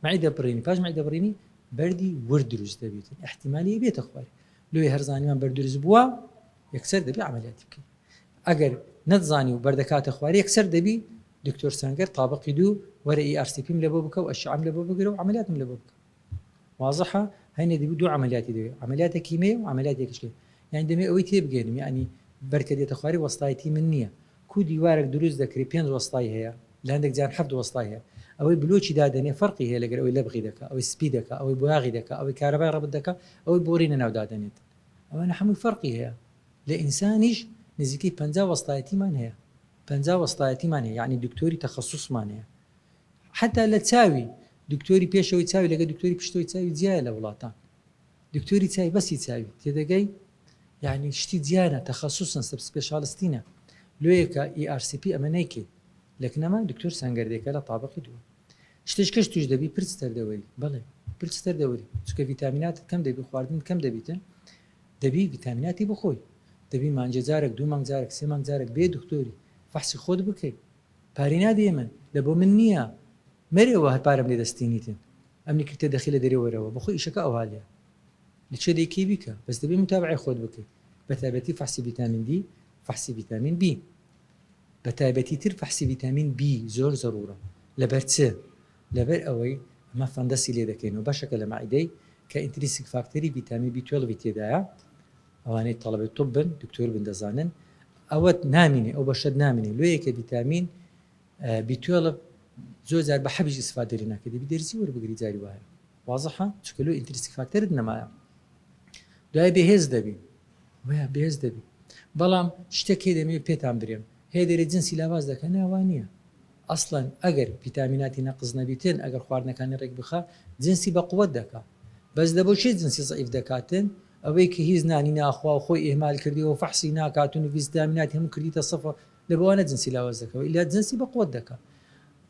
مەعیدە بڕینی پاش مەعیدە بڕینی بەردی ورد دروست دەبیتن احتیمالی بێتە خوارێ لۆیە هەر زانیمان بەرد دروست بووە یەکسەر دەبی عملیاتی بکەی ئەگەر نەتزانی و بەردەکاتە خوارێ یەکسەر دەبی دکتۆر سەنگەر تابقی دوو وەرە ئی ئار سی پیم لەبۆ بکە و ئەشعەم لەبۆ بگرە و عملیاتم لەبۆ بکە وازحە هەینە دەبی دوو عملیاتی دەوێ عملیاتێکی مێ و عملیاتێکیش لێ یعنی دەمێ ئەوەی تێبگەێنم یعنی بەرکە دێتە خوارێ وەستایەتی من نییە کو دیوارێک دروست دەکرێ پێنج وەستای هەیە لە هەندێک جار حەفت وەستای هەیە ئەوەی بلۆکی دادەنێ فەرقی هەیە لەگەر ئەوەی لەبغی دەکا ئەوەی سپی دەکا ئەوەی بۆیاغی دەکا ئەوەی کارەبای ڕەبت دەکا ئەوەی بۆری لە ناو دادەنێت ئەوانە هەمووی فەرقی هەیە لە ئینسانیش نزیکەی 50 وەستایەتیمان هەیە 50 وەستایەتیمان هەیە یعنی دکتۆری تەخەسوسمان هەیە حتا لە چاوی دکتۆری پێشەوەی چاوی لەگە دکتۆری پشتەوەی چاوی جیایە لە وڵاتان دکتۆری چاوی بەسی چاوی تێدەگەی یعنی شتی جیانە تەخەسوسن sub specialist ینە لۆیەکە ERCP ئەمە نەیکەی لەکنەما دکتۆر سەنگەر دێکە لە تابقی دووەم شتێک کەش توش دەبی پرچ تەردەوەری بەڵێ پرچ تەردەوەری چونکە ڤیتامیناتت کەم دەبی خواردن کەم دەبیتن دەبی ڤیتامیناتی بخۆی دەبی مانجێ جارێک دوو مانگ جارێک سێ مانگ جارێک بێ دکتۆری فەحسی خۆت بکەی پارەی نادەیە من لە بۆ من نییە مەرێەوە هەر پارەم لێ دەستینیتن ئەمنی کردتە دەخیلە دەرێ وەرەوە بەخۆی ئیشەکە ئەوها لێ لە چێ دەیکەی بیکە بەس دەبێ متابعەی خۆت بکەی بە تایبەتی فەحسی ڤیتامین دی فەحسی ڤیتامین بی بە تایبەتی تر فەحسی ڤیتامین بی زۆر زەرورە لەبەر چ لەبەر ئەوەی ئەمە fundus ی لێ دەکەین و بەشەکە لە مەعیدەی کە intrinsic factor ی ڤیتامین بی twelve ی تێدایە ئەوانەی تەڵەبەی طب بن دکتۆر بن دەزانن ئەوەت نامینێ ئەو بەشەت نامینێ لۆیە کە ڤیتامین بی twelve زۆر جار بە حەبیش ئیسفادە لێ ناکەی دەبی دەرزی وەربگری جاری وایە وازحە چونکە لۆ intrinsic factor ت نەمایە دوای بێهێز دەبی ویا بێهێز دەبی بەڵام شتێک هەیە دەمەوێت پێتان برێم هەیە دەرێ جنسی لاواز دەکە ناوا نییە ئەسڵەن ئەگەر ڤیتامیناتی نەقس نەبیتن ئەگەر خواردنەکانی ڕێک بخا جنسی بە قوت دەکا بەس لە بۆ چێ جنسی زعیف دەکاتن ئەوەی کە هیچ نانی ناخوا و خۆی ئیهمال کردی و فەحسی ناکات و ڤیتامیناتی هەموو کردیتە سفر لە بۆوانە جنسی لاواز دەکا ئیلا جنسی بە قوت دەکا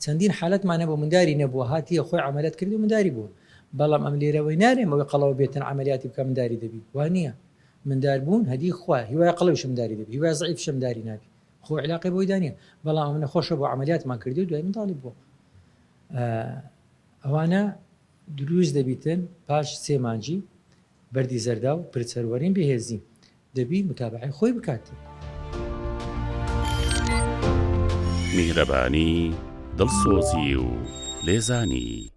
چەندین حالەتمان هەبوو منداری نەبووە هاتیە خۆی عەمەلەت کردی و منداری بووە بەڵام ئەم لێرەوەی نارێم ئەوەی قەڵەوە بێتن عەمەلیاتی بکە منداری دەبی وا نییە مندار بوون هەدی خوایە هیوایە قەڵەویشە منداری دەبی هیوایە زەعیفیشە منداری نابی خۆ عیلاقەی بۆی دانیە بەڵام ئەم نەخۆشە بۆ عەمەلیاتمان کردی و دوای منداڵی بووە ئەوانە دروست دەبیتن پاش سێ مانگی بەردی زەردا و پرچەروەرین بێهێزی دەبی متابەعەی خۆی بکات. میهرەبانی، دڵسۆزی و لێزانی.